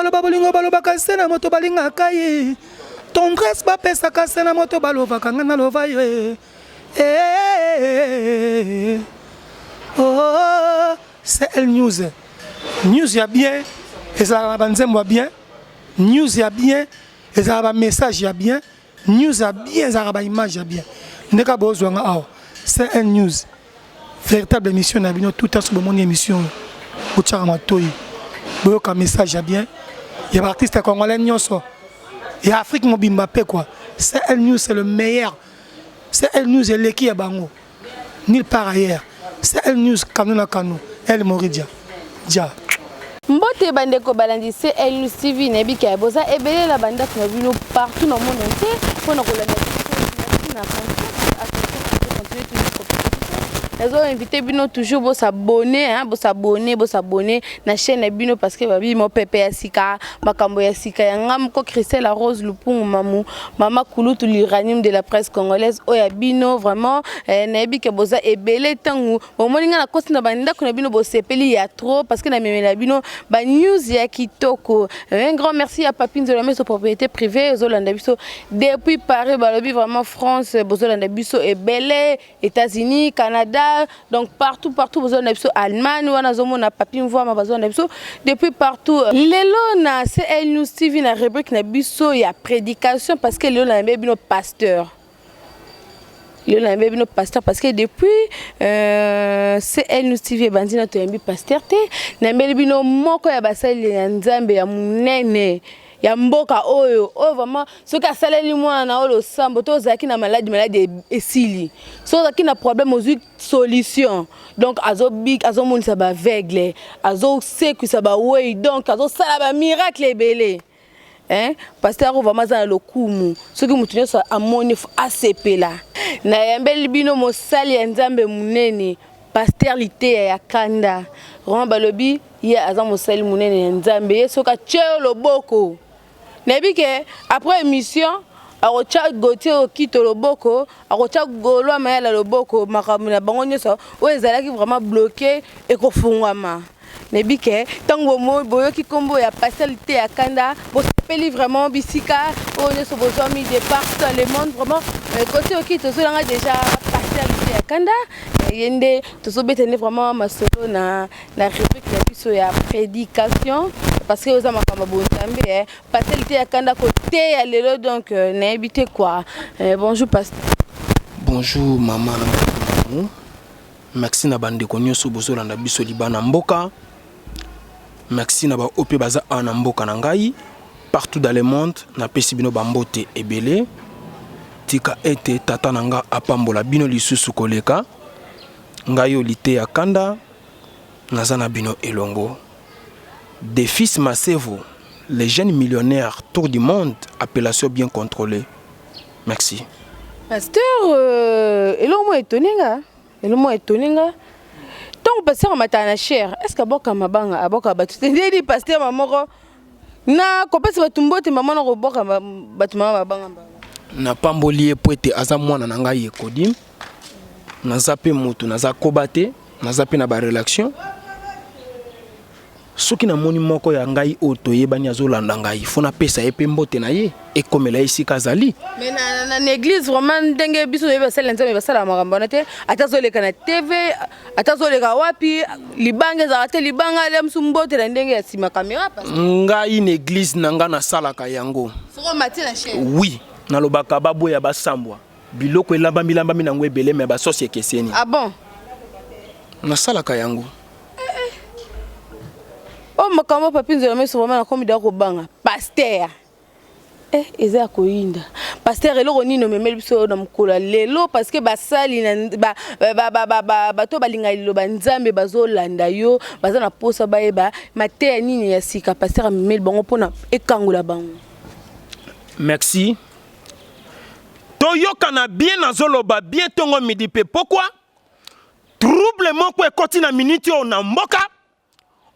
Maloba bolingo balobaka se na moto balingaka ye. Tendresse bapesaka se na moto balovaka nga nalova ye. Eh, oh, CL News. News ya bien ezalaka na banzembo ya bien. News ya bien ezalaka ba message ya bien. News ya bien ezalaka ba image ya bien. Ndeka bozwa nga awa. CL News. Véritable émission na bino tout aso bomoni émission botiaka matoyi boyoka message ya bien ya ba artiste congolais nyonso ya Afrique mobimba pe quoi. CL News c'est le meilleur. CL News eleki ya bango nulle part ailleurs. CL News kanu na kanu El Moridia. Dia. Mbote bandeko balandi CL News TV nayebi ke boza ebele na bandako na bino partout na monde entier mpo na kolanda biso. Merci na confiance. Attention, continuez toujours kopesa biso. Nazo inviter bino toujours bosabonner, hein, bosabonner, bosabonner na chaîne na bino parce que babi mopepe ya sika, makambo ya sika ya nga moko Christelle Rose Lupungu Mamu, mama kulutu l'uranium de la presse congolaise oyo ya bino vraiment. Nayebi ke boza ebele ntango bomoni nga nakosi na bandako na bino, bosepeli ya trop parce que namemela bino ba news ya kitoko. Un grand merci ya Papi Nzola Meso, propriété privée. Ozolanda biso depuis Paris, balobi vraiment France, bozolanda biso ebele, États-Unis, Canada, donc partout partout bozolanda biso, Allemagne wana azomona Papi Mvwama, bazolanda biso depuis partout. Lelo na CL News TV na rubrique na biso ya prédication parce que lelo nayambi bino pasteur. Lelo nayambi bino pasteur parce que depuis CL News TV ebandi na toyambi pasteur te. Nayambeli bino moko ya basali ya Nzambe ya monene ya mboka oyo, oyo vraiment soki asaleli mwana na oyo losambo to ozalaki na maladi, maladi esili, soki ozalaki na problème, ozwi solution. Donc azobik, azomonisa baaveugle, azosekwisa bawei, donc azosala bamiracle ebele, hein? Pasteur oyo vraiment aza na lokumu, soki moto nyonso amoni asepela. Nayambeli bino mosali ya Nzambe monene, pasteur Liteya ya Kanda. Vraiment balobi ye aza mosali monene ya Nzambe. Ye soki atie yo loboko, nayebi ke après émission akotya Gautier Okito loboko, akotya Golwa Mayala loboko, makambo na bango nyonso oyo ezalaki vraiment bloqué ekofungwama. Nayebi ke ntango boyoki nkombo ya pasteur Liteya ya Kanda, bosepeli vraiment. Bisika oyo nyonso bozwami de partout dans le monde, vraiment Gautier Okito tozolanga déjà pasteur Liteya ya Kanda. Ye nde tozobeta nde vraiment masolo na rubrique na biso ya prédication parce que oza makambo ya bonzambe. Pasteur Liteya ya Kanda koteya lelo, donc nayebi te quoi. Bonjour pasteur. Bonjour mama na mamu. Merci na bandeko nyonso bozolanda biso libana mboka. Merci na baoyo mpe baza awa na mboka na ngai, partout dans le monde. Napesi bino bambote ebele. Tika ete tata na nga apambola bino lisusu koleka. Ngai oyo Liteya Kanda, naza na bino elongo. Des fils Masevo, les jeunes millionnaires, tour du monde, appellation bien contrôlée. Merci. Pasteur, eloko moko etoni nga, eloko moko etoni nga: ntango pasteur amataka na chaire, est ce que aboka mabanga, aboka bato te? Ndeni pasteur mamoko na kopesa bato mbote, mama na koboka bato, mama mabanga mbanga? Napamboli ye po ete aza mwana na ngai ekodi. Naza mpe motu, naza koba te, naza mpe na barelation. Soki namoni moko ya ngai oyo toyebani azolanda ngai, fo napesa ye mpe mbote na ye ekomela ye esika azali. Mais na église vraiment, ndenge biso toyebi basala Nzambe, basalaka makambo wana te. Ata azoleka na TV, ata azoleka wapi, libanga ezalaka te, libanga alia mosu mbote na ndenge ya nsima caméra. Ngai na église na ngai nasalaka yango. Soko omati na chaire? Oui, nalobaka baboya basambwa biloko elambami-lambami nango ebele, me basosi ekeseni. Ah bon? Nasalaka yango. Oyo makambo Papi Nzola Meso, vraiment nakomi da kobanga pasteur. Eza ya koyinda. Pasteur, eloko nini omemeli biso na mokolo ya lelo? Parce que basali bato balingaka liloba Nzambe bazolanda yo, baza na posa bayeba mateya nini ya sika pasteur amemeli bango mpona ekangola bango. Merci. Toyokana bien, nazoloba bien ntongo, midi mpe pokwa. Trouble moko ekoti na miniti oyo na mboka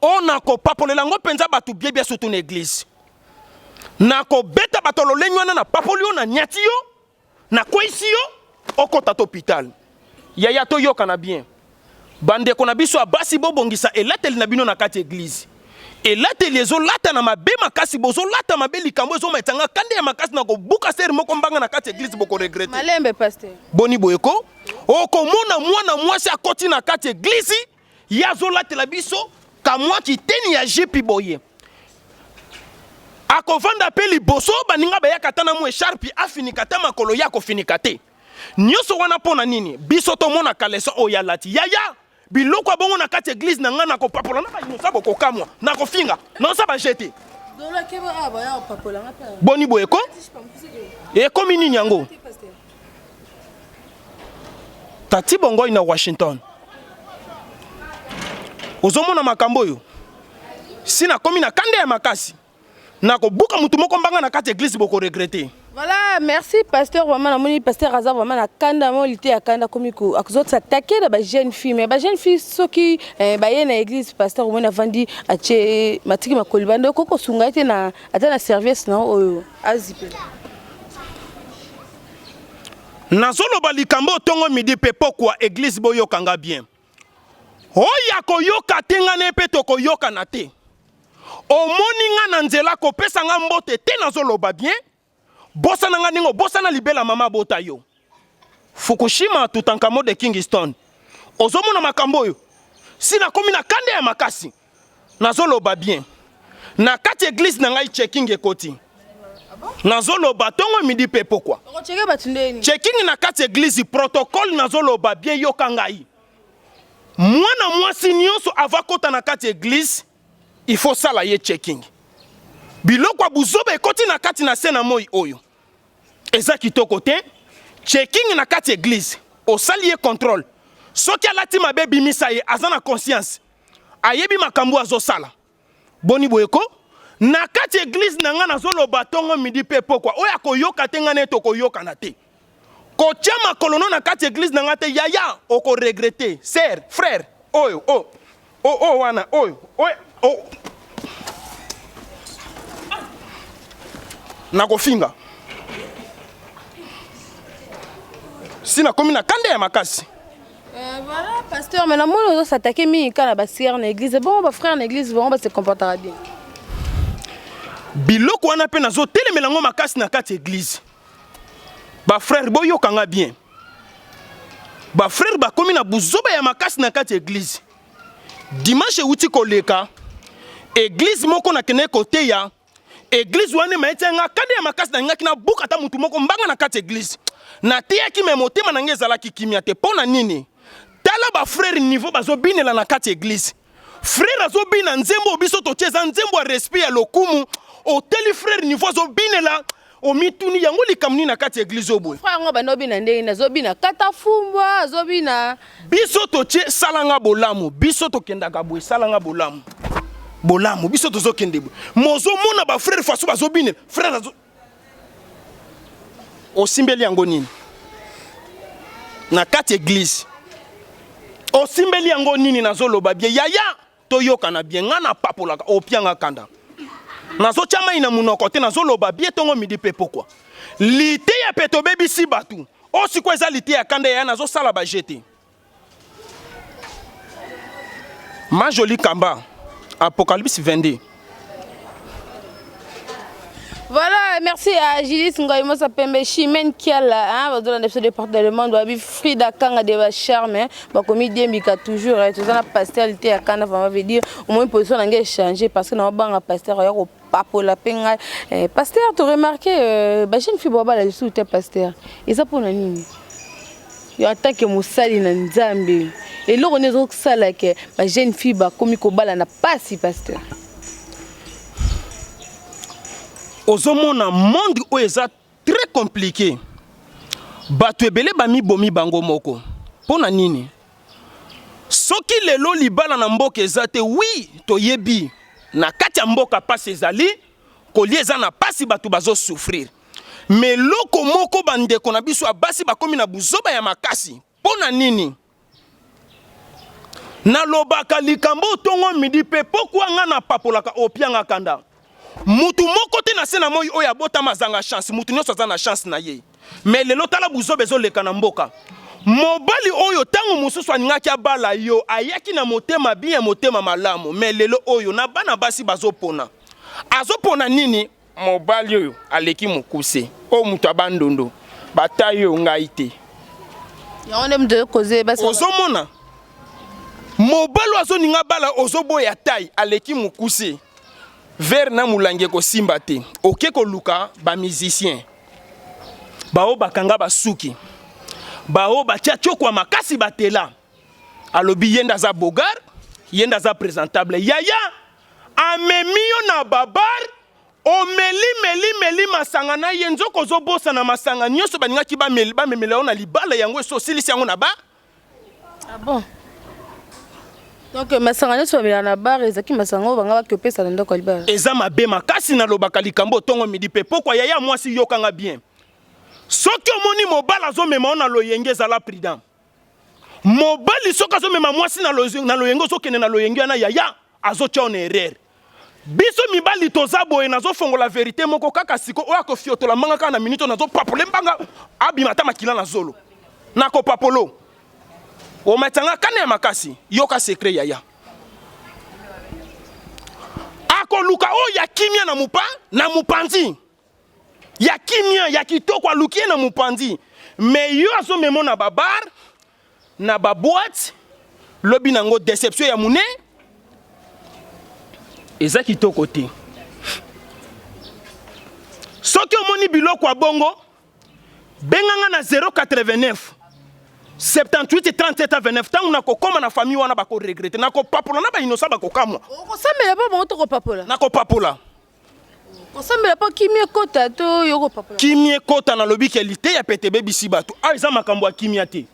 oyo, nakopapolela yango mpenza bato biebia, surtout na église. Nakobeta bato lolenge wana, napapoli yo, nanyati yo, nakweyisi yo, okota to hôpital. Yaya, toyokana bien. Bandeko na biso ya basi, bobongisa elateli na bino na kati église. Elateli ezolata na mabe makasi, bozolata mabe, likambo ezomaitisa nga kanda ya makasi na kobuka sere moko mbanga na kati ya eglise, bokoregrete. Malembe, pasteur. Boni boye ko? Okomona mwana mwasi akoti na kati eglise, ye azolatela biso kamwa kiteni ya jipi boye. Akovanda mpe liboso baninga bayaka ata na mwa echarpe afinika ata makolo, ye akofinika te. Nyonso wana mpo na nini? Biso tomona caleçon oyo alati. Yaya, biloko ya bongo na kati eglise na ngai nakopapola na bainosa, bokokamwa, nakofinga, naosa baje te. Boni boye ko? Ekomi nini yango? Tati Bongoi na Washington. Ozomona makambo oyo? Si nakomi na kanda ya makasi, nakobuka mutu moko mbanga na kati eglise, bokoregrete. Voilà, merci pasteur. Vraiment, namoni pasteur aza vraiment na kanda mo lité ya kanda komi ko akozot s'attaquer na ba jeune fille, mais ba jeune fille soki eh, ba ye na église, pasteur omoni avandi atie matiki makoli bando koko sunga ete na ata na service na oyo azipe. Nazoloba likambo ntongo midi mpe pokwa, eglise boyokanga bien. Oyo akoyoka te, nga na ye mpe tokoyokana te. Omoni nga na nzela, kopesa nga mbote te, nazoloba bien. Bosana nga ndenge obosana libela mama abota yo. Fukushima Tutankhamon de Kingston. Ozomona makambo oyo? Si nakomi na kanda ya makasi, nazoloba bien. Na kati eglise na ngai checking ekoti. Nazoloba ntongo midi mpe pokwa. Okocheke bato ndeni? Checking na kati eglise, protocole, nazoloba bien, yoka ngai. Mwana mwasi nyonso ava kota na kati eglise, il faut sala ye checking. Biloko ya buzoba ekoti na kati na se na moi oyo. Eza kitoko te. Checking na kati eglise, osali ye contrôle. Soki alati mabe, bimisa ye, aza na conscience. Ayebi makambo azosala. Boni boye ko? Na kati eglise na nga nazoloba ntongo midi mpe pokwa, oyo akoyoka te, nga na ye tokoyokana te. Kotia makolo no na kati eglise na nga te, yaya, okoregrete. Sœur, frère, oyo oyo oyo wana oyo oyo oyo nakofinga si nakomi na kanda ya makasi. Voilà, pasteur, mais namoni ozo s'attaquer mingi kaka na basœur na église. Bongo bafrère na église bango base comportaka bien? Biloko wana mpe nazotelemela yango makasi na kati eglise. Bafrère, boyokanga bien, bafrère bakomi na buzoba ya makasi na kati eglise. Dimanche euti koleka, eglise moko nakendeki koteya. Eglise wana emayeti nga kanda ya makasi, nalingaki nabuka ata mutu moko mbanga na kati eglise. Nateyaki, me motema na ngai ezalaki kimia te. Mpo na nini? Tala bafrère niveau bazobinela na kati eglise. Frère azobina nzembo biso totie, eza nzembo ya respect, ya lokumu. Oteli frère niveau azobinela, omituni yango likambo nini na kati ya eglise oyo boye? Frère yango banda obina ndenge nini? Azobina kata fumbwa, azobina. Biso totie salanga bolamu, biso tokendaka boye, salanga bolamu, bolamu, biso tozokende boye, mozomona bafrère faso bazobinela. Frère azo osimbeli yango nini na kati eglise? Osimbeli yango nini? Nazoloba bien, yaya, toyokana bien. Nga napapolaka, opianga kanda, nazotya mai na monoko te. Nazoloba bien ntongo midi mpe pokwa. Liteya mpe tobebisi bato oyo sikoyo eza liteya kanda, yaya, nazosala baje te. Ma jolie Kamba, Apocalypse 22. Voilà, merci à Gilles Ngoy Mosa Pembe, Chimène Kiala, hein, bazolanda biso de partout dans le monde, babi Frida Kanga de ba charme, hein, bakomi diembika toujours, hein, toza na pasteur te ya kanda, vraiment veut dire, au moins position na ngai changer parce que na banga pasteur ya ko papola pe ngai. Eh, pasteur, tu remarqué euh, ba jeune fille baba la lisusu te, pasteur. Eza pona nini? Yo en tant que mosali na Nzambe, eloko nini ezosala ke ba jeune fille bakomi kobala na pasi, pasteur? Ozomona monde oyo eza très compliqué, bato ebele bamibomi bango moko. Mpo na nini? Soki lelo libala na mboka eza te, wi, toyebi na kati ya mboka pasi ezali, kolia eza na pasi, bato bazosouffrir. Me eloko moko, bandeko na biso ya basi bakomi na buzoba ya makasi. Mpo na nini? Nalobaka likambo ntongo midi mpe pokwa, nga napapolaka, opianga kanda. Mutu moko te na se na moi oyo abotama azanga chance, mutu nyonso aza na chance na ye. Me lelo tala buzoba ezoleka na mboka. Mobali oyo tango mosusu alingaki abala yo ayaki na motema bien motema malamu mais lelo oyo na bana basi bazopona azopona nini mobali oyo aleki mokuse oyo moto ya bandondo batayi oyo ngai te yango nde moto ekoze basi ozomona mobali oyo azoninga bala ozoboya tai aleki mokuse verre na molangi ekosimba te oke koluka ba musicien baoyo bakanga basuki baoyo batia tiokwa makasi batela alobi ye nde aza bogar ye nde aza presentable yaya amemi yo na babar omeli meli meli masanga na ye nzoka ozobosana masanga nyonso balingaki bamemela yo na libala yango esi osilisi yango na ba Ah bon? Donc euh, masanga nyonso bamela na bar ezalaki masanga oyo banga bakopesa na ndako ya libala. Eza mabe makasi nalobaka likambo ntongo midi mpe pokwa yaya mwasi yokanga bien. Soki omoni mobali azomema yo na loyenge ezala prudent. Mobali soki azomema mwasi na loyenge ozokende na loyenge wana yaya azotia yo na erreur. Biso mibali toza boye nazofongola verite moko kaka siko oyo akofiotola mbanga kaka na minute oyo nazopapole mbanga abima ata makila na zolo nakopapolo omatanga kanda ya makasi yoka secret yaya akoluka oyo ya kimia na mopa na mopanzi ya kimia ya kitoko aluki ye na mopanzi me yo azomemo na babar na baboite lobi nango deception ya mune eza kitoko te soki omoni biloko ya bongo benga nga na 089 78 37 29 ntango nakokoma na famille wana bakoregrete nakopapola na bainosa bakokamwa okosambela mpo bango tokopapola nakopapola Kosambela mpo kimia ekota to yo kopapola? Kimia ekota, nalobi ke liteya pete ebebisi bato. Awa eza makambo ya kimia te.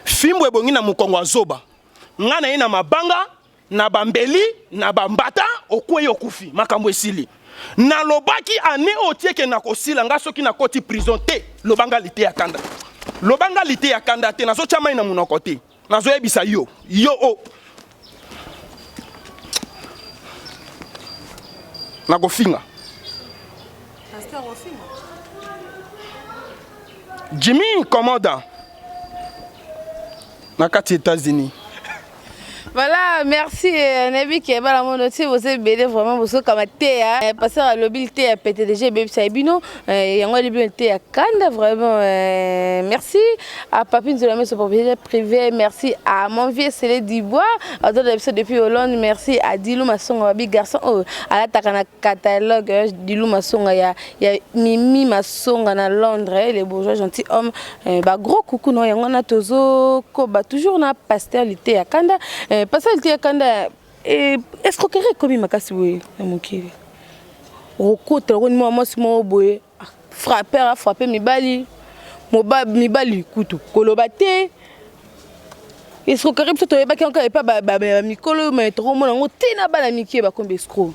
Fimbu ebongi na mokongo ya zoba. Nga na ye na mabanga, na bambeli, na bambata, okwei okufi. Makambo esili. Nalobaki annee oyo tieke nakosila nga soki nakoti prison te. Loba nga liteya kanda. Loba nga liteya kanda te, nazotia mai na monoko te. Nazoyebisa yo, yo o nakofinga. Jimmy Commandant na kati États-Unis. Voilà, merci. Euh, nayebi ke bana mono ti boza ebele vraiment bozokama te eh, pasteur alobi liteya pete deja ebebisa ye bino eh, yango alobi liteya kanda vraiment euh, merci à Papi Nzola Meso propriétaire privé merci à mon vieux Sele Dubois azolanda biso depuis Hollande merci à Dilou Masonga babi garçon oyo alataka na catalogue euh, Dilou Masonga ya, ya Mimi Masonga na Londres les bourgeois gentil homme Eh, ba gros coucou no yango wana tozo koba toujours na pasteur liteya kanda eh, pasteur liteya kanda eh, escroquerie ekomi makasi boye na mokili okota okoni mwa mwasi moko boye ah, frapper afrappe mibali moba mibali kutu koloba te escroquerie biso toyebaki yango epa bamikolo me tokomona yango te na bana mike bakombi escro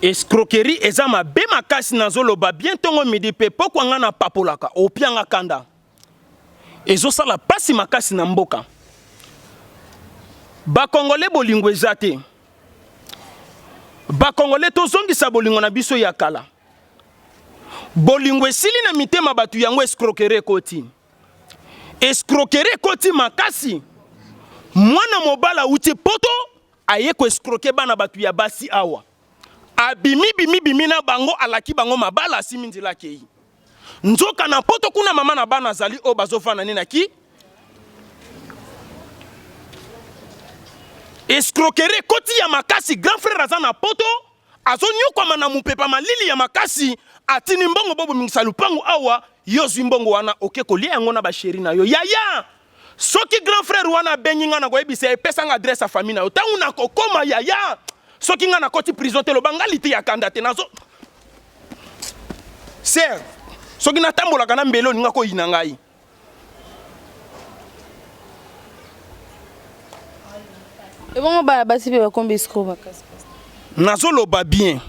Escroquerie eza mabe makasi nazo loba bien tongo midi pe pokwa nga na papolaka opia nga kanda ezo sala pasi makasi na mboka ba congolais bolingo eza te ba congolais tozongisa bolingo na biso ya kala bolingo esili na mitema bato yango escroquerie ekoti escroquerie ekoti makasi mwana mobala awuti poto Aye ko escroquer bana batu ya basi awa. Abimi bimi bimi na bango alaki bango mabala asimi nzela akeyi. Nzoka na poto kuna mama na bana azali oyo bazofanda ne na ki escroquerie ekoti ya makasi grand frère aza na poto azonyokwama na mopepa malili ya makasi atindi mbongo bobomingisa lupangu awa yo ozwi mbongo wana oke kolia yango na basheri na yo yaya Soki grand frère wana abengi nga nakoyebisa ye pesa nga adresse ya famille na yo ntango nakokoma yaya soki nga nakoti prison te loba nga lite ya kanda te nazo ser soki natambolaka na mbele olinga koyina ngai ebongo bana basi mpe bakombi escro makasi nazoloba bien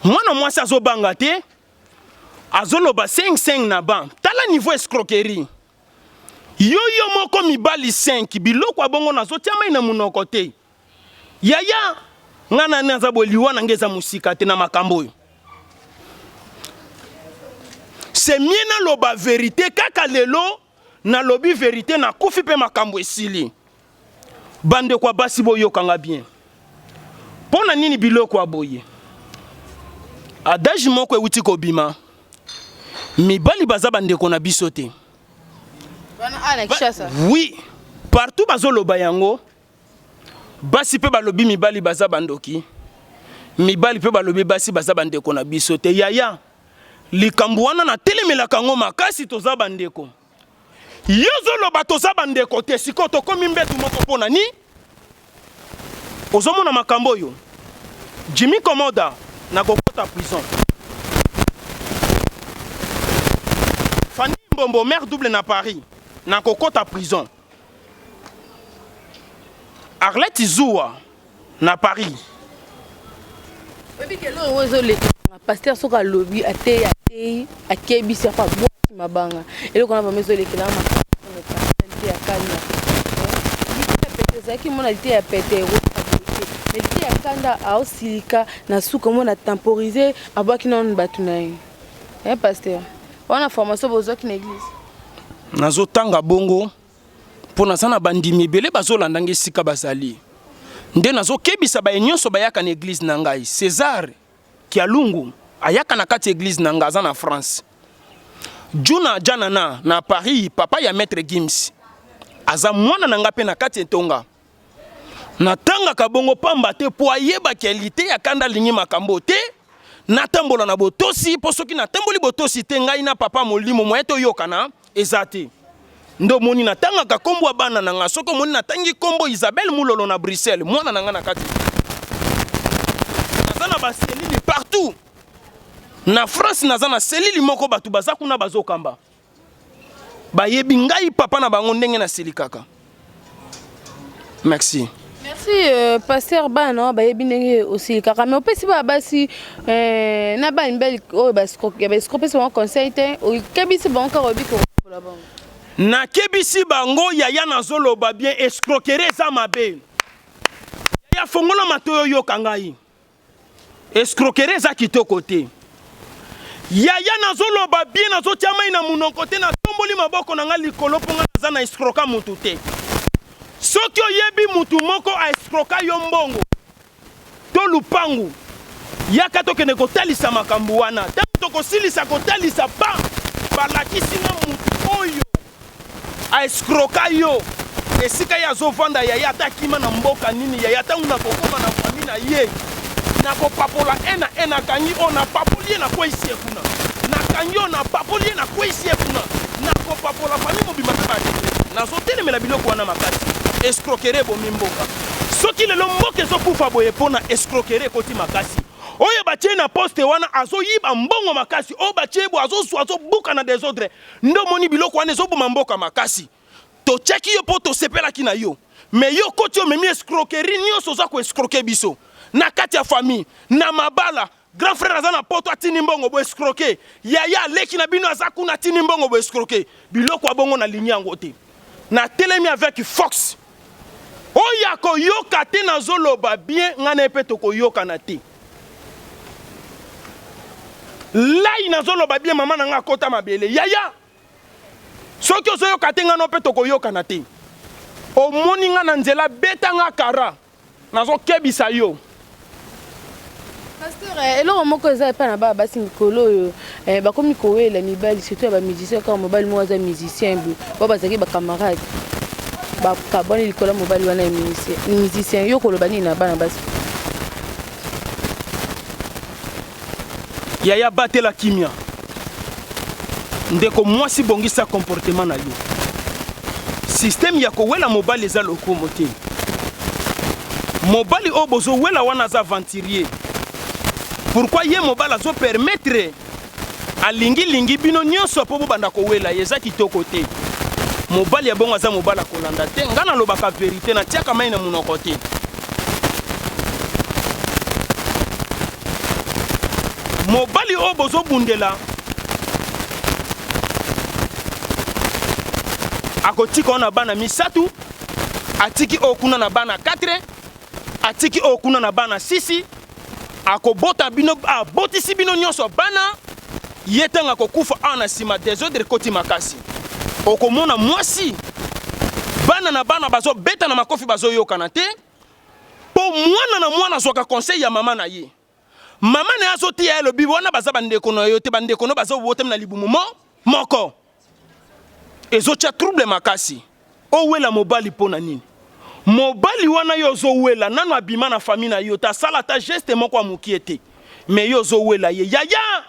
mwana mwasi azobanga te Azoloba 5 5 na ban. Tala niveau escroquerie. Yo yo moko mibali 5 biloko ya bongo nazotia mai na munoko te. Yaya nga nani naza boye liwa na nga eza mosika te na makambo oyo. C'est mieux naloba verite kaka lelo nalobi verite nakufi mpe makambo esili. Bandeko ya basi boyoka nga bien. Mpo na nini biloko ya boye? Adage moko ewuti kobima, mibali baza bandeko na biso te. Oui, partout bazoloba yango. Basi mpe balobi mibali baza bandoki, mibali mpe balobi basi baza bandeko na biso te. Yaya, likambo wana natelemelaka yango makasi, toza bandeko. Yo ozoloba toza bandeko te, sikoyo tokomi mbetu moko mpo na nini? Ozomona makambo oyo? Jimmy Komoda nakokota prison. Fanny Mbombo mère double na Paris nakokota prison. Arlette Zuwa na Paris. Oyebi ke eloko yango ezoleka pasteur soki alobi ateyi ateyi akebisi apo abwaki mabanga eloko wana vraimen ezolekela liteya kanda liteya pete ezalaki mona liteya pete mais liteya kanda aosilika na suka omona temporise abwaki nanu bato na ye eh pasteur wana formation bozwaki na église nazotanga bongo mpo naza na bandimi ebele bazolanda ngai esika bazali nde nazokebisa baye nyonso bayaka na eglize na ngai. Cesar Kialungu ayaka na kati ya eglize na ngai, aza na France. Juna Janana na Paris, papa ya Maître Gims aza mwana na ngai mpe na kati etonga. Natangaka bongo pamba te mpo ayebaki liteya kanda alingi makambo te. Natambola na botosi mpo soki natamboli botosi te ngai na papa molimo moyen toyokana eza te. Nde omoni natangaka kombo ya bana na nga. Soki omoni natangi kombo Isabelle Mulolo na Bruxelles, mwana na nga na kati. Naza na ba selili partout. Na France naza na selili moko bato baza kuna bazokamba. Bayebi ngai papa na bango ndenge nasilikaka. Merci. Merci euh, pasteur bana bayebi ndenge osilikaka mais opesi ba basi euh, na bana mibali oyo ba escroc opesi bango conseil te okebisi bango kaka oyebi kokola bango. Nakebisi bango yaya nazoloba bien escroquerie eza mabe. Yaya fongola matoyi oyoka ngai. Escroquerie eza kitoko te. Yaya nazoloba bien nazotia mai na munoko te natomboli maboko na nga likolo mpo nga naza na escroka mutu te. Soki oyebi mutu moko a escroka yo mbongo to lupangu yaka tokende kotalisa makambo wana. Ntango tokosilisa kotalisa ba balakisi nga mutu oyo A escroka yo esika ye azovanda yaya ata akima na mboka nini yaya tango nakokoma na famille na ye nakopapola un na un nakangi oyo napapoli ye nakweyisi ye kuna nakangi oyo napapoli ye nakweyisi ye kuna nakopapola famille mobimba mpe ba nazotelemela biloko wana makasi escroquerie ebomi mboka soki lelo mboka ezokufa boye mpo na escroquerie ekoti makasi oyo batie na poste wana azoyiba mbongo makasi oyo batie bo azozwa azobuka na desordre Nde omoni biloko wana ezoboma mboka makasi. Totiaki yo po tosepelaki na yo. Mais yo okoti omemi escroquerie nionso oza ko escroquer biso. Na kati ya famille, na mabala, grand frère aza na poto atindi mbongo bo escroquer, yaya leki na bino aza kuna atindi mbongo bo escroquer. Biloko ya bongo nalingi yango te. Natelemi avec force. Oyo akoyoka te nazoloba bien ngai na ye mpe tokoyokana te. Lay nazoloba bien mama na ngai akota mabele yaya soki ozoyoka te ngai no mpe tokoyokana te. Omoni ngai na nzela beta nga kara. Nazokebisa yo. Pasteur, eh, eloko moko eza epai na bana basi mikolo oyo eh, bakomi kowela mibali surtout ya bamusicien kaka mobali moko aza musicien boye bao bazalaki bacamarade bakabwani likolo ya mobali wana ya musicien yo koloba nini na bana basi Yaya batela kimia. Ndeko mwasi bongisa comportement na yo. Système ya kowela mobali eza lokumu te. Mobali oyo bozo wela wana aza aventurier. Pourquoi ye mobali azo permettre alingi lingi bino nyonso po bobanda kowela ye eza kitoko te. Mobali ya bongo aza mobali akolanda te. Nga nalobaka verite natiaka mayi na munoko te. Mobali oyo bozobundela akotika oyo na bana misatu, atiki oyo kuna na bana 4, atiki oyo kuna na bana 6, akobota bino, abotisi bino nyonso bana. Ye ntango akokufa awa na nsima desordre ekoti makasi. Okomona mwasi bana na bana bazobeta na makofi bazoyokana te mpo mwana na mwana azwaka conseil ya mama na ye. Mama na ye azotiya ye alobi wana baza bandeko na yo te, bandeko no baza obotami na libumu mo moko. Ezotya trouble makasi. Owela mobali mpo na nini? Mobali wana yo ozowela nanu abima na famille na yo te, asala ata geste moko ya mokie te, mais yo ozowela ye. Yaya!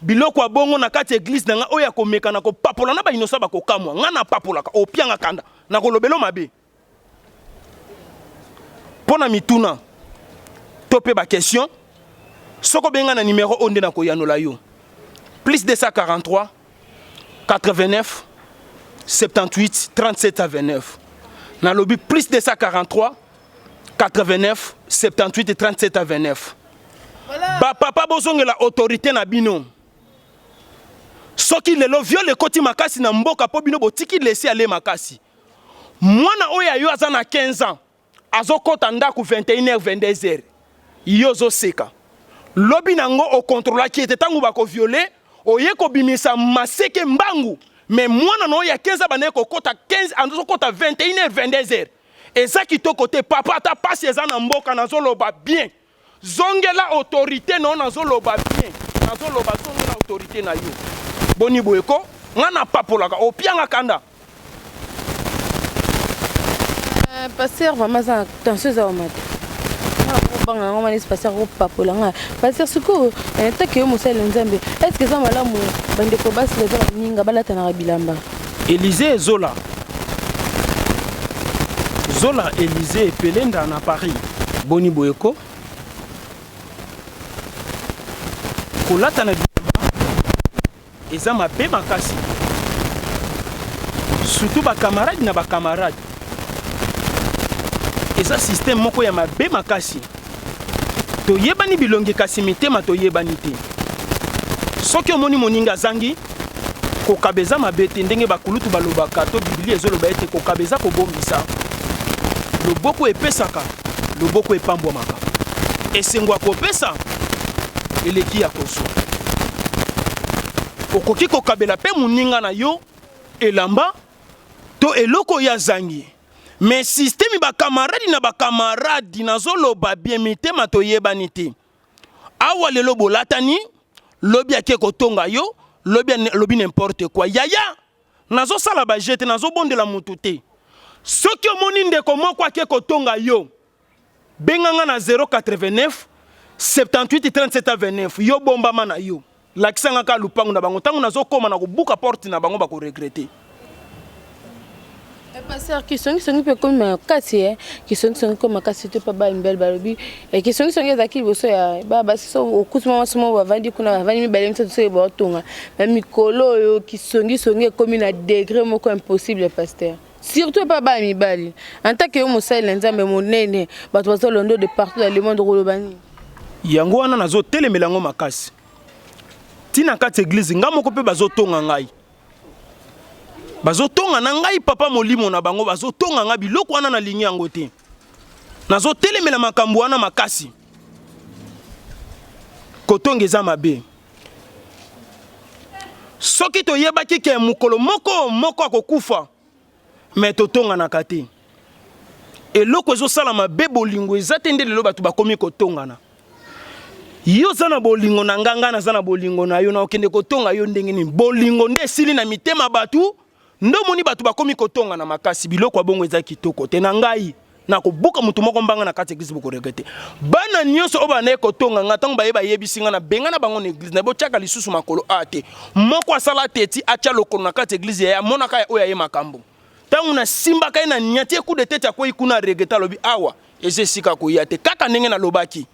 Biloko ya bongo na kati ya eglise na nga oyo akomeka na kopapola na ba innocent bakokamwa. Nga napapolaka, opianga kanda, nakolobelo mabe. Mpo na mituna to mpe ba question, soki obenga na numero oyo nde nakoyanola yo. Plus 243 89 78 37 à 29. Nalobi plus 243 89 78 37 à 29. Ba papa bozongela autorité na bino. Soki lelo viol ekoti makasi na mboka po bino botiki laisser aller makasi. Mwana oyo ya yo aza na 15 ans azokota ndako 21h 22h yo ozoseka. Lobi nango okontrolaki ete ntango bakoviole oye kobimisa maseke mbangu mais mwana na oyo ya 15 ans bandaki kokota 15 azokota 21h 22h eza kitoko te papa ata pasi eza na mboka nazoloba bien Zongela autorite na yo nazoloba bien nazoloba zongela autorite na yo boni boye ko nga na papolaka opianga kanda. Euh, pasteur vraiment aza na tension eza komata kobanga yango wana esi pasteur akopapola nga pasteur sikoyo eh, take yo mosali na nzambe est ce que eza malamu bandeko basi baza baninga balatanaka bilamba Elysée Zola Zola Elysée Pelenda na Paris. Boni boye ko? Kolata na bilamba eza mabe makasi. Surtout ba camarades na ba camarades. Eza système moko ya mabe makasi. Toyebani bilongi kasi mitema toyebani te. Soki omoni moninga azangi, kokaba eza mabe te ndenge bakulutu balobaka to Biblia ezoloba ete kokaba eza kobombisa. Loboko epesaka, loboko epambwamaka. Esengo ya kopesa eleki ya kozwa. Okoki kokabela mpe moninga na yo elamba to eloko oyo azangi. Mais système ba camarade na ba camarade nazo loba bien mitema toyebani te. Awa lelo bolatani lobi ake kotonga yo lobi lobi n'importe quoi. Yaya nazo sala ba jeu te nazo bondela mutu te. Soki omoni ndeko moko ake kotonga yo benga nga na 089 78 37 29 yo bombama na yo. Lakisa nga kaka lupangu na bango tango nazo koma na kobuka porte na bango bako regretter. Eh, pasteur kisongisongi mpe ekomi makasi eh. Kisongisongi ekomi makasi te mpe bana mibali balobi eh, kisongisongi ezalaki liboso ya bana basi so okuti mwa mwasi moko bavandi kuna bavandi mibale misato soki baotonga na mikolo oyo kisongisongi ekomi na degre moko impossible pasteur surtout epa bana mibali en tant que yo mosali na nzambe monene bato bazolondo de partout dans le monde okoloba nini yango wana nazotelemela yango makasi ti na kati eglise nga moko mpe bazotonga ngai bazotonga na ngai papa molimo na bango bazotonga ngai biloko wana nalingi yango te nazotelemela makambo wana makasi kotonga eza mabe soki toyebaki ke mokolo moko moko akokufa mais totonganaka te eloko ezosala mabe bolingo eza te nde lelo bato bakomi kotongana yo oza na bolingo na nga nga naza na bolingo na yo na okende kotonga yo ndenge nini bolingo nde esili na mitema bato nde omoni bato bakomi kotongana makasi biloko ya bongo eza kitoko te na ngai nakobuka moto moko mbanga na kati ya eglise bokoregrete bana nyonso oyo bandaki kotonga nga ntango baye bayebisi nga na benga na bango na eglise na botyaka lisusu makolo a te moko asala teti atya lokolo na kati ya eglise ya ye amonaka ya oyo aye makambo ntango nasimbaka ye na nyati ye coup de tete akwei kuna aregrete alobi awa eza esika koya te kaka ndenge nalobaki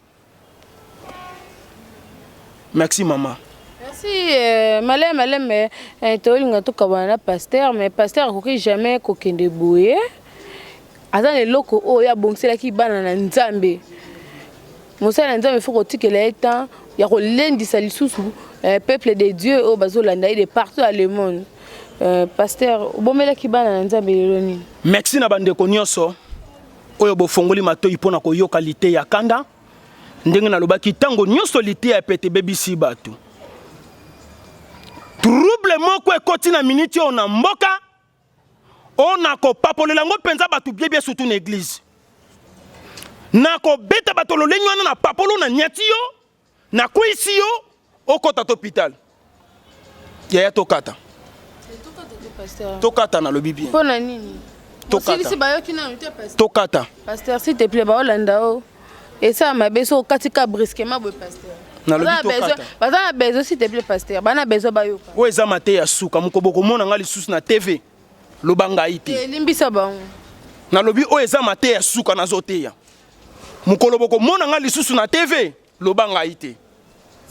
merci mama Merci euh, maleme maleme euh, tolinga tokabwana na pasteur mais pasteur akoki jamais kokende boye aza na eloko oyo abongiselaki bana na nzambe mosali na nzambe fo kotikela ye temps ya kolendisa lisusu euh, peuple de dieu oyo bazolanda ye de partout dans le monde euh, pasteur obomelaki bana na nzambe lelo nini merci na bandeko nyonso oyo bofongoli matoi mpo na koyoka liteya kanda ndenge nalobaki ntango nyonso liteya pete ebebisi bato. Trouble moko ekoti na miniti oyo na mboka oyo nakopapolela yango mpenza bato biebie surtout na eglise. Nakobeta bato lolenge wana na papolo na nyati yo, nakweyisi yo, okota to hôpital. Yaya tokata. Tokata nalobi bien. Mpo na nini? Tokata. Bayoki nanu te pasteur. Tokata. Pasteur s'il te plaît baolanda o. Esala mabe so okati ka brusquement boye pasteur. Nalobi tokata. Baza na besoin s'il te plaît pasteur. Bana besoin bayoka. Oyo eza mateya suka moko bokomona nga lisusu na TV. Loba ngai te. Elimbisa bango. Nalobi oyo eza mateya suka nazoteya. Mokolo bokomona nga lisusu na TV. Loba ngai te.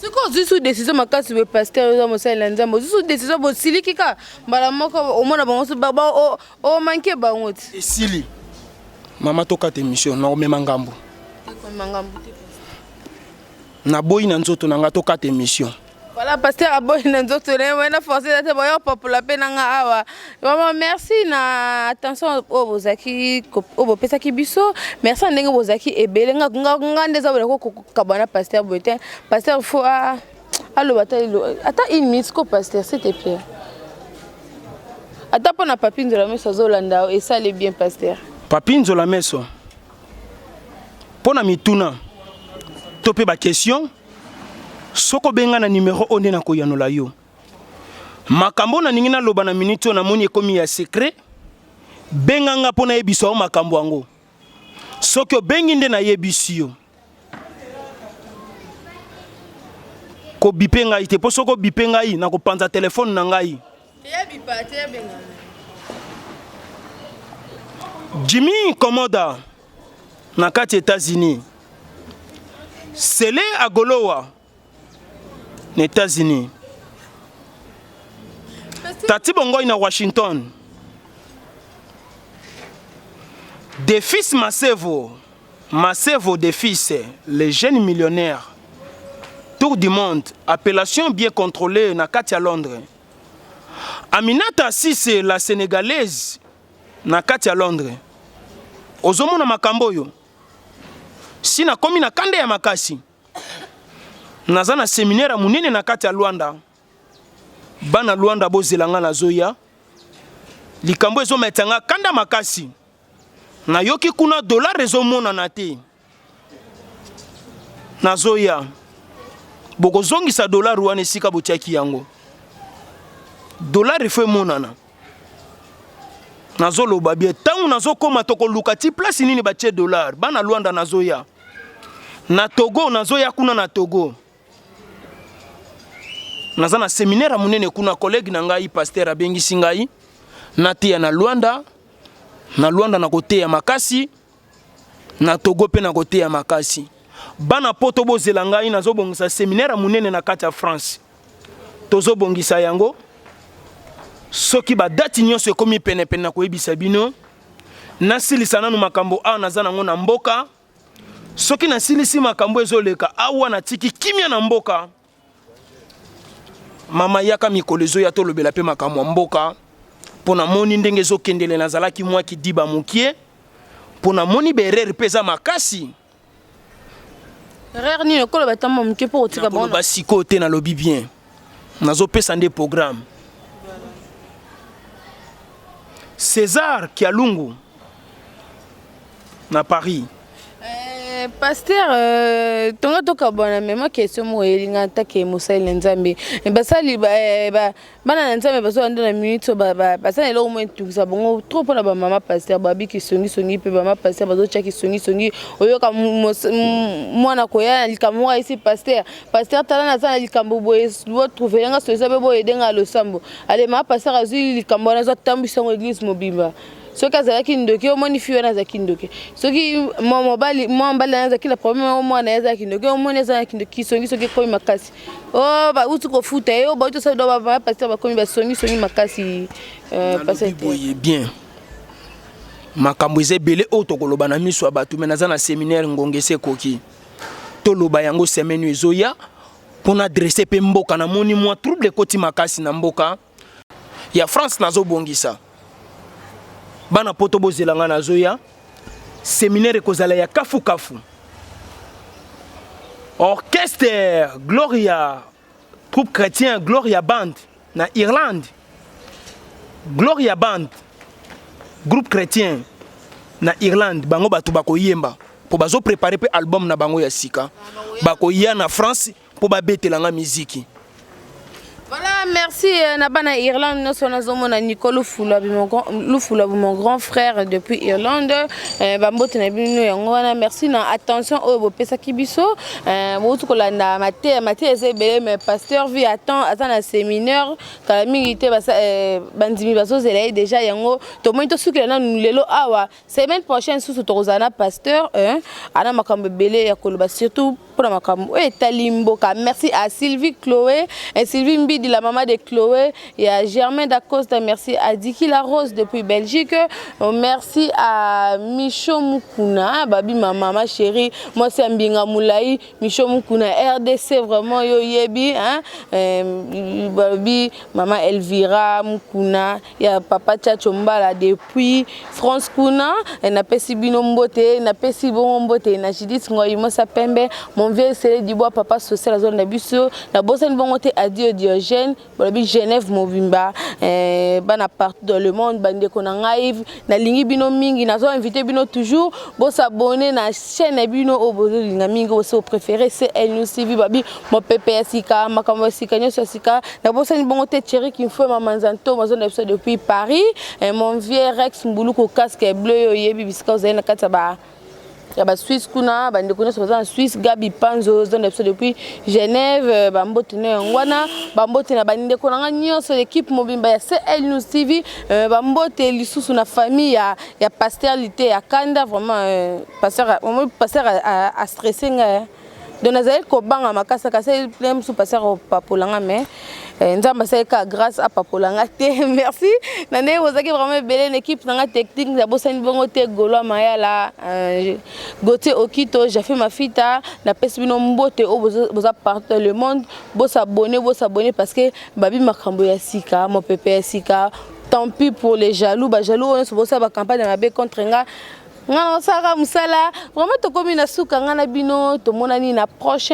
Soki ozwi su decision makasi boye pasteur oza mosali na Nzambe ozwi su decision bosiliki ka mbala moko omona bango su o manque bango ti. Esili. Mama tokata emission na omema ngambo. Ekomema ngambo te. Naboyi na nzoto na nga tokata emission. Voilà, pasteur aboyi na nzoto na ye wana force eza te boya kopapola mpe na nga awa. Vraiment merci na attention oyo bozalaki oyo bopesaki biso. Merci na ndenge bozalaki ebele nga nga nga nde eza boye kokabwana na pasteur boye te. Pasteur faut a aloba ata ata une minute ko pasteur s'il te plaît. Ata mpo na Papi Nzola Meso azolanda esali bien pasteur. Papi Nzola Meso mpo na mituna to mpe ba question Soki obenga na numero oyo nde nakoyanola yo. Makambo oyo nalingi naloba na minute oyo namoni ekomi ya secret. Benga nga mpo nayebisa yo makambo yango. Soki obengi nde nayebisi yo. Kobipe ngai te mpo soki obipe ngai nakopanza telefone na ngai. Jimmy Komoda na kati Etats-Unis. Sele Agolowa na Etats-Unis. Tati Bongoy na Washington. Defis Masevo, Masevo Defis, le jeune millionnaire. Tour du monde, appellation bien contrôlée na kati ya Londres. Aminata Cisse, la Sénégalaise, na kati ya Londres. Ozomona makambo oyo? Si nakomi na kanda ya makasi. Naza na seminaire ya munene na kati ya Luanda. Bana Luanda bozela nga nazoya. Likambo ezometisa nga kanda makasi. Nayoki kuna dollar ezomonana te. Nazoya. Bokozongisa dollar wana esika botiaki yango. Dollar ifo emonana. Nazoloba bien ntango nazokoma tokoluka ti place nini batie dollar. Bana Luanda nazoya. Na Togo nazoya kuna na Togo. Naza na seminaire ya monene kuna collègue na ngai pasteur abengisi ngai nateya na Luanda. Na Luanda nakoteya makasi. Na Togo mpe nakoteya makasi. Bana poto bozela ngai nazobongisa seminaire ya monene na kati ya France. Tozobongisa yango. Soki ba date nyonso ekomi penepene na koyebisa bino. Nasilisa nanu makambo awa naza nango na mboka. Soki nasilisi makambo ezoleka awa natiki kimia na mboka. Mama yaka mikolo ezoya tolobela mpe makambo ya mboka. Mpo namoni ndenge ezokendele nazalaki mwa kidiba mokie. Mpo namoni ba erreur mpe eza makasi. Erreur nini okoloba ata mwa moke mpo otika bango? Nakoloba sikoyo te, nalobi bien. Nazopesa nde programme. César Kialungu na Paris. Eh, pasteur euh, tonga tokabwana mais ma question moko elinga atake mosali na nzambe basali ba, eh, ba, Bana na Nzambe bazo landa na minute oyo baza na eloko moko etungisa bango trop pona ba mama pasteur babi kisongi songi pe ba mama pasteur bazo tia kisongi songi oyoka mwana koya na likambo moko ayesi pasteur pasteur tala naza na likambo boye bo trouver nga solution pe bo aider nga losambo ale mama pasteur azui likambo wana azo tambwisa yango eglise mobimba soki azalaki ndoki omoni fille wana azalaki ndoki soki mwa mobali mwa mobali na ye azalaki na problème oyo mwana ye azalaki ndoki omoni aza na kindoki kisongi soki ekomi makasi oh bauti kofuta ye oyo bauti osala do ba pasteur bakomi basongi songi makasi euh, pasteur boye bien makambo eza ebele oyo tokoloba na miso ya bato me naza na seminaire ngonga esi ekoki toloba yango semaine ezoya mpo na dresse mpe mboka namoni mwa trouble ekoti makasi na mboka ya France nazobongisa bana poto bozela nga nazoya seminaire ekozala ya kafu kafu orchestre Gloria troupe chrétien Gloria band. Na Irlande, Gloria Band, groupe chrétien na Irlande, bango bato bakoyemba mpo bazoprépare mpe album na bango ya sika. Bakoya na France mpo babetelanga miziki. Voilà, merci na bana Irlande nyonso. Nazomona Nicole Lufula, mon grand frère depuis Irlande. Bambote na bino yango wana. Merci na attention oyo bopesaki biso. Bouti kolanda mateya. Mateya eza ebele, mais pasteur vi attend, aza na séminaire kala mingi te. Bandimi bazozela ye déjà. Yango tomoni tosukela nanu lelo awa. Semaine prochaine susu tokozala na pasteur ana makambo ebele ya koloba, surtout mpona makambo oyo etali mboka. Merci à Sylvie Chloé et Sylvie Mbidi, la maman de Chloé, et à Germain Dacosta. Merci à Diki La Rose depuis Belgique. Merci à Micho Mukuna babi, ma maman chérie, moi c'est Mbinga Moulai Micho Mukuna RDC, vraiment yo yebi hein. Babi maman Elvira Mukuna ya papa Tchatcho Mbala depuis France kuna, napesi bino mbote. Napesi bongo mbote na Judith Ngoyi Mosa Pembe, mon vieux Sele Dubois, papa social azolanda biso. Nabosani bongo te Adio Diogène, balobi Genève mobimba, bana partout dans le monde. Bandeko na ngai, nalingi bino mingi. Nazo invité bino toujours bosabone na chaîne na bino oyo bozolinga mingi, oyo préféré, CL News TV. Babi mopepe ya sika, makambo ya sika nyonso ya sika. Nabosani bongo te Thierry Kimfue, mama Nzanto, bazonda biso depuis Paris. Mon vieux Rex Mbuluku, casque bleu oyo oyebi bisika ozali na kati ya baSuisse kuna. Bandeko nyonso baza na Suisse, Gabi Panzo zonda biso depuis Genève, bambote no yango wana. Bambote na bandeko na nga nyonso, l'équipe mobimba ya CL News TV. Bambote lisusu na famille ya pasteur Lite ya Kanda. Vraiment pasteur, pasteur astressé ngai, donc nazali kobanga makasi. Kasi mosusu pasteur opapolanga, mais Nzambe asali ka grâce, apapolanga te. Merci na ndenge bozalaki vraiment ebele na équipe nanga technique. Nabosani bongo te Golo Mayala, Gautier Okito, Jafe Mafita. Napesi bino mbote oyo boza partout dans le monde. Bosabone, bosabone, parce que babi makambo ya sika, mopepe ya sika. Tant pis pour les jaloux, bajaloux oyo nyonso bosala bacampagne ya mabe contre nga. Nga naosalaka mosala vraiment. Tokomi na suka. Nga na bino tomonani na prochain.